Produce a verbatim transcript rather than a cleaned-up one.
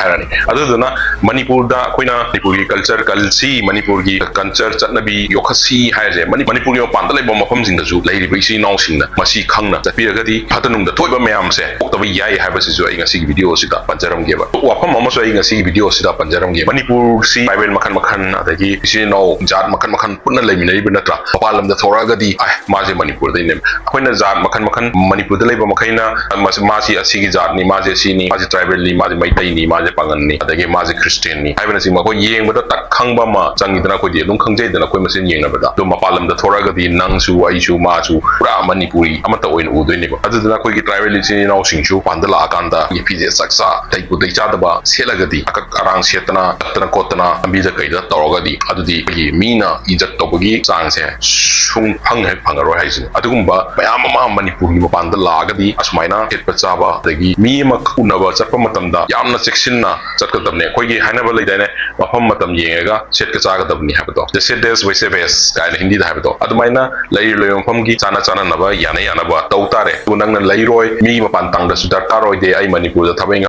ꯍꯥꯏꯔꯅꯤ꯫ ꯑꯗꯨꯗꯨꯅ ꯃꯅꯤꯄꯨꯔꯗ ꯑꯩꯈꯣꯏꯅ ꯃꯅꯤꯄꯨꯔꯒꯤ ꯀꯜꯆꯔ ꯀꯜꯁꯤ, ꯃꯅꯤꯄꯨꯔꯒꯤ ꯀꯜꯆꯔ ꯆꯠꯅꯕꯤ ꯌꯣꯛꯈꯠꯁꯤ ꯍꯥꯏꯔꯤꯁꯦ ꯃꯅꯤ-, ꯃꯅꯤꯄꯨꯔꯒꯤ ꯃꯄꯥꯟꯗ ꯂꯩꯕ ꯃꯐꯝꯁꯤꯡꯗꯁꯨ ꯂꯩꯔꯤꯕ ꯏꯆꯤꯜ ꯏꯅꯥꯎꯁꯤꯡꯅ ꯃꯁꯤ ꯈꯪꯅ ꯆꯠꯄꯤꯔꯒꯗꯤ ꯐꯠꯇ ꯅꯨꯡꯗ ꯊꯣꯛꯏꯕ ꯃꯌꯥꯝꯁꯦ ꯊꯣꯛꯇꯕ ꯌꯥꯏ ꯍꯥꯏꯕꯁꯤꯁꯨ ꯑꯩ ꯉꯁꯤꯒꯤ ꯚꯤꯗꯤꯑꯣ ꯑꯁꯤꯗ ꯄꯟꯖꯔꯝꯒꯦꯕ꯫ ꯋꯥꯐꯝ ꯑꯃꯁꯨ ꯑꯩ ꯉꯁꯤꯒꯤ ꯚꯤꯗꯤꯑꯣ ꯑꯁꯤꯗ ꯄꯟꯖꯔꯝꯒꯦ꯫ ꯃꯅꯤꯄꯨꯔꯁꯤ ꯇ꯭ꯔꯥꯏꯕꯦꯜ ꯃꯈꯜ ꯃꯈꯜ, ꯑꯗꯒꯤ ꯏꯆꯤꯜ ꯏꯅꯥꯎ ꯖꯥꯠ ꯃꯈꯜ ꯃꯈꯜ ꯄꯨꯟꯅ ꯂꯩꯃꯤꯟꯅꯔꯤꯕ ꯅꯠꯇ꯭ꯔꯥ? ꯃꯄꯥꯟ ꯂꯝꯗ ꯊꯣꯔꯛꯑꯒꯗꯤ ꯑꯦ, ꯃꯥꯁꯦ ꯃꯅꯤꯄꯨꯔꯗꯩꯅꯦ꯫ ꯑꯩꯈꯣꯏꯅ ꯖꯥꯠ ꯃꯈꯜ ꯃꯈꯜ ꯃꯅꯤꯄꯨꯔꯗ ꯂꯩꯕ ꯃꯈꯩꯅ ꯃꯁꯤ, ꯃꯥꯁꯤ ꯑꯁꯤꯒꯤ ꯖꯥꯠꯅꯤ, ꯃꯥꯁꯦ ꯑꯁꯤꯅꯤ, ꯃꯥꯁꯦ ꯇ꯭ꯔꯥꯏꯕꯦꯜꯅꯤ, ꯃꯥꯁꯦ ꯃꯩꯇꯩꯅꯤ, ꯃꯥꯁꯦ ꯄꯥꯉꯟꯅꯤ, ꯑꯗꯒꯤ ꯃꯥꯁꯦ ꯈ꯭ꯔꯤꯁꯇꯤꯌꯥꯟꯅꯤ ꯍꯥꯏꯕꯅꯆꯤꯡꯕ ꯑꯩꯈꯣꯏ ꯌꯦꯡꯕꯗ ꯇꯛ ꯈꯪꯕ ꯑꯃ ꯆꯪꯉꯤꯗꯅ, ꯑꯩꯈꯣꯏꯗꯤ ꯑꯗꯨꯝ ꯈꯪꯖꯩꯗꯅ ꯑꯩꯈꯣꯏ ꯃꯁꯦꯟ ꯌꯦꯡꯅꯕꯗ꯫ ꯑꯗꯣ ꯃꯄꯥꯟ ꯂꯝꯗ ꯊꯣꯔꯛꯑꯒꯗꯤ ꯅꯪꯁꯨ, ꯑꯩꯁꯨ, ꯃꯥꯁꯨ ꯄꯨꯔꯥ ꯃꯅꯤꯄꯨꯔꯤ ꯑꯃꯠꯇ ꯑꯣꯏꯅ ꯎꯗꯣꯏꯅꯦꯕ꯫ ꯑꯗꯨꯗꯨꯅ ꯑꯩꯈꯣꯏꯒꯤ ꯇ꯭ꯔꯥꯏꯕꯦꯜ ꯏꯆꯤꯜ ꯏꯅꯥꯎꯁꯤꯡꯁꯨ ꯃꯄꯥꯟꯗ ꯂꯥꯛꯑꯀꯥꯟꯗ ꯑꯩꯈꯣꯏꯒꯤ ꯐꯤꯖꯦꯠ ꯆꯥꯛꯆꯥ ꯇꯩꯕꯨ ꯇꯩ ꯆꯥꯗꯕ ꯁꯦꯠꯂꯒꯗꯤ, ꯑꯀꯛ ꯑꯔꯥꯡ ꯁꯦꯠꯇꯅ, ꯆꯠꯇꯅ ꯈꯣꯠꯇꯅ ꯂꯝꯕꯤꯗ ꯀꯩꯗ ꯇꯧꯔꯒꯗꯤ, ꯑꯗꯨꯗꯤ ꯑꯩꯈꯣꯏꯒꯤ ꯃꯤꯅ ꯏꯖꯠ ꯇꯧꯕꯒꯤ ꯆꯥꯡꯁꯦ ꯁꯨꯡꯐꯪ ꯍꯦꯛ ꯐꯪꯉꯔꯣꯏ ꯍꯥꯏꯁꯤꯅꯤ꯫ ꯑꯗꯨꯒꯨꯝꯕ ꯃꯌꯥꯝ ꯑꯃ ꯃꯅꯤꯄꯨꯔꯒꯤ ꯃꯄꯥꯟꯗ ꯂꯥꯛꯑꯒꯗꯤ ꯑꯁꯨꯃꯥꯏꯅ ꯁꯦꯠꯄ ꯆꯥꯕ, ꯑꯗꯒꯤ ꯃꯤ ꯑꯃ ꯎꯅꯕ ꯆꯠꯄ ꯃꯇꯝꯗ ꯌꯥꯝꯅ ꯆꯦꯛꯁꯤꯟꯅ ꯆꯠꯀꯗꯕꯅꯦ꯫ ꯑꯩꯈꯣꯏꯒꯤ ꯍꯥꯏꯅꯕ ꯂꯩꯗꯥꯏꯅꯦ, ꯃꯐꯝ ꯃꯇꯝ ꯌꯦꯡꯉꯒ ꯁꯦꯠꯀ ꯆꯥꯒꯗꯕꯅꯤ ꯍꯥꯏꯕꯗꯣ, "Dress it as vice versa" ꯀꯥꯏꯅ ꯍꯤꯟꯗꯤꯗ ꯍꯥꯏꯕꯗꯣ, ꯑꯗꯨꯃꯥꯏꯅ ꯂꯩꯔꯤꯕ ꯃꯐꯝꯒꯤ ꯆꯥꯅ ꯆꯥꯅꯅꯕ, ꯌꯥꯅ ꯌꯥꯅꯕ ꯇꯧ ꯇꯥꯔꯦ꯫ ꯑꯗꯨ ꯅꯪꯅ ꯂꯩꯔꯣꯏ, ꯃꯤ ꯃꯄꯥꯟ ꯇꯥꯡꯗꯁꯨ ꯗꯔꯀꯥꯔ ꯑꯣꯏꯗꯦ, ꯑꯩ ꯃꯅꯤꯄꯨꯔꯗ ꯊꯕꯛ